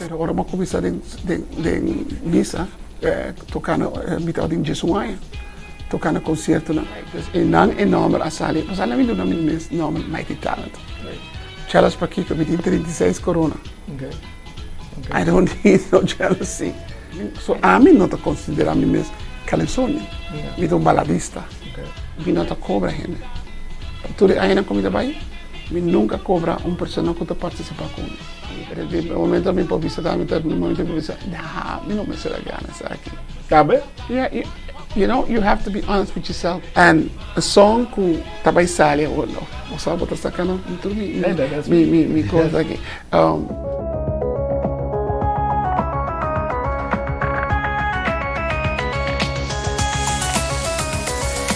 Pero ora mi a kuminsá den den den misa tokando mi tabatin diesun aña tokando konsiertonan. Dus einan e nòmber a sali. Pasá mi duna mi mes nòmber Mighty Talent. Jealous pakiko? Mi tin 36 korona. I don't need no jealousy. So ami no ta konsiderá mi mes calypsonian. Mi ta un baladista. Mi no ta kobra hende. Tur e añanan ku mi ta bai, mi nunka kobra un persona ku ta partisipá ku mi. Pero di momento mi por bisa ta, mi ta momento mi por bisa, nah, mi no mester a gana esaki. Tambe? Yeah, you know, you have to be honest with yourself. And a song ku ta bai sali awor, bo sa bo ta saka no tur mi, mi, mi, mi kos aki. Um.